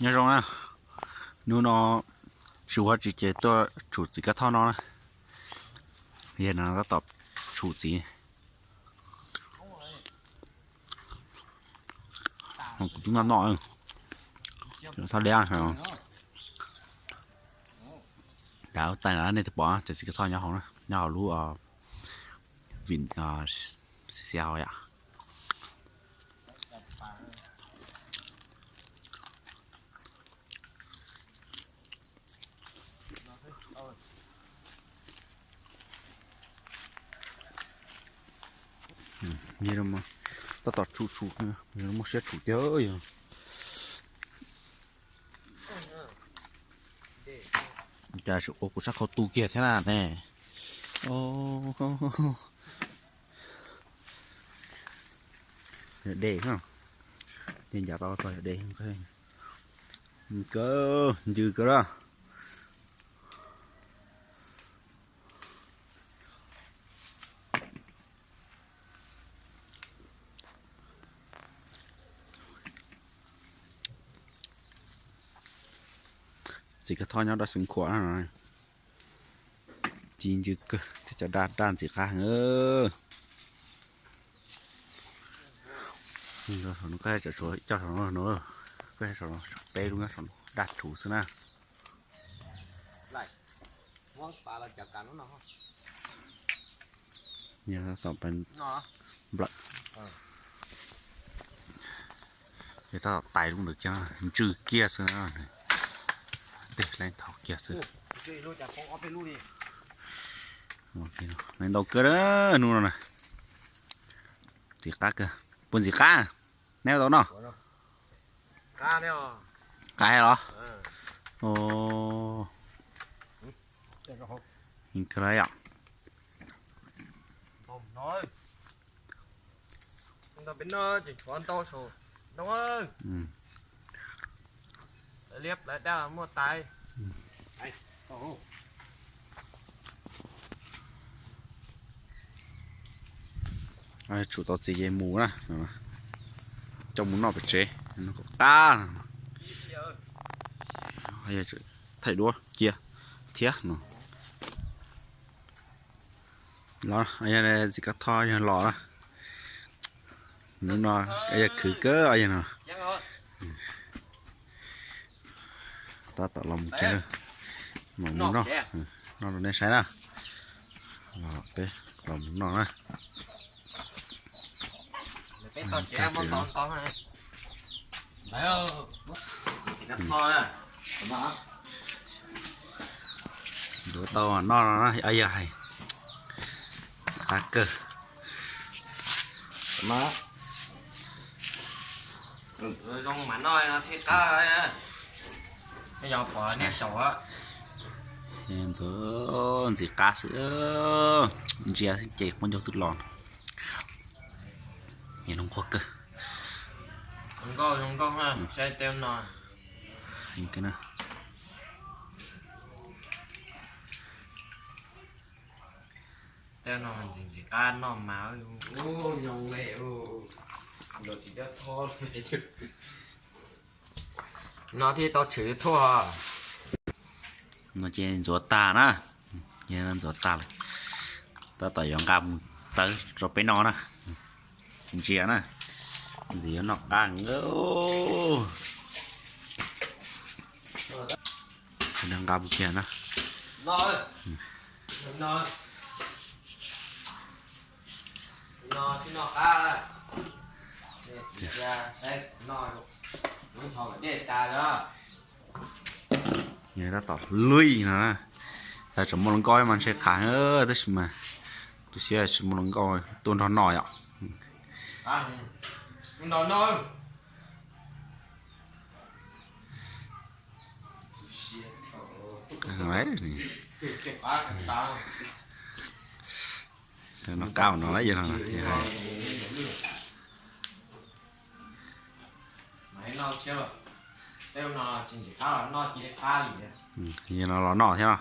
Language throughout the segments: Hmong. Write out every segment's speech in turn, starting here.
Nyob zoo na, hnub no tsis ua tsis ces tuaj tshum txiv kab thoj no na. Yog no tab tom tshum txiv. Kuv twb noj noj, thaj liab. Dav tais na nej twb pom txiv kab thoj nyob hauv na, nyob hauv lub vim xiav hauv yom. Tab tom tshum tshum, muaj siab tshum tiag yog. Cas ua kuv sab khau tu kiag thiab na ne. Yog de, ncav tau txog yog de. Kawg ncw kawg na. Txiv kab thoj nyob dab xeev khuam no, ci ncw kawg thiab cov daj daj ntxim qab heev. Koj tshuav coj saum no, koj saum no, peb lub nyob saum no daj rhuv xwb na. Tab tom tais lub ntawd kiag, ntsw kiag xwb na. Tej leej thaum kiag xwb. Leej ntau kawg hnub no na. Ntxim qab kawg. Puas ntxim qab? Neb tau noj? Qab los? Kawg yom. Peb noj tseem tshuav ntau saum ntoo. Liab plawv daj muaj tais. Tshum tau txiv ces mus na, coj mus noj pem tsev, noj kom qab. Thaij duab cia thiab no. Los, txiv kab thoj yog los na. Hnub no yog khwv kawg yog no. Tab tom los mus kiag, mam mus noj, noj rau nej saib na. Los peb los mus noj na. Ntxuav tau noj no na, yog hais qab kawg. Zoo mas noj no thiaj qab. Ntxuav ntxim qab xwb, ntsia ces quab ncaug twb los. Zoo nkauj, zoo nkauj, saib tej no. Tej no ntxim ntxim qab noj mas. No thiaj tau tshwm thuaj. No ces ntxuav tag na. Ntxuav tag lawm, tab tom yuav nqa mus txawb rau peb noj na. Ntsia na, ntxim yuav noj qab. Nqa mus kiag na. Tab tom luij no na. Tseem muaj hluas nkauj mas ntshe qab, tab sis mas tu siab tsis muaj hluas nkauj tuaj nrog noj yom. Noj qab no yog no. Yog no los noj thiab no.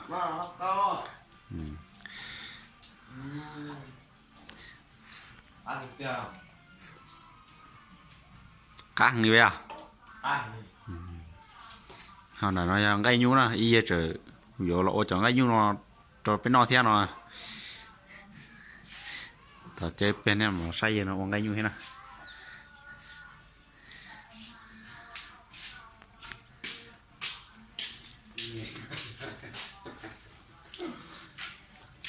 Qab heev li os. Ho ntawm no yog nqaij nyuj na, ib yawg tseem yuav los ua cov nqaij nyuj no rau peb noj thiab no. Tom caw peb nej mus saib yawg no ua nqaij nyuj thiab na.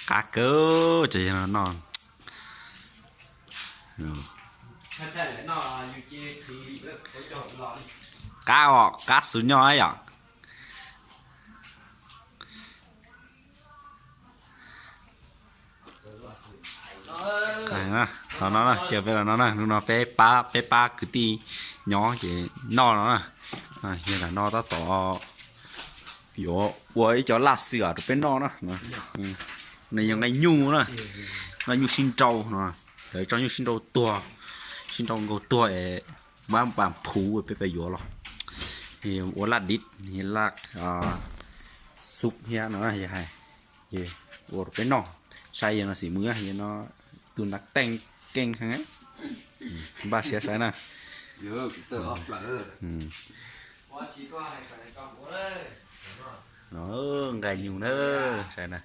Qab kawg, cov yawg no noj. Qab os, qab xwb nyob yom. Los no na, caw peb los no na, hnub no peb pab, peb pab kwv tij nyob ces noj no na. Yog lam no tab tom yuav ua ib co laj xwm rau peb noj na. Nws yog nqaij nyuj na, nqaij nyuj sib nrau no, lawv tso nyuj sib nrau tuag, sib nrau nkaus tuag es mab npas phuv peb pab yuav los ua laj div, laj xub thiab no yog hais, ua rau peb noj. Saib yawg no xim mwg, yawg no tus ntav teej keej heev, npaj siab saib na. Nqaij nyuj na, saib na.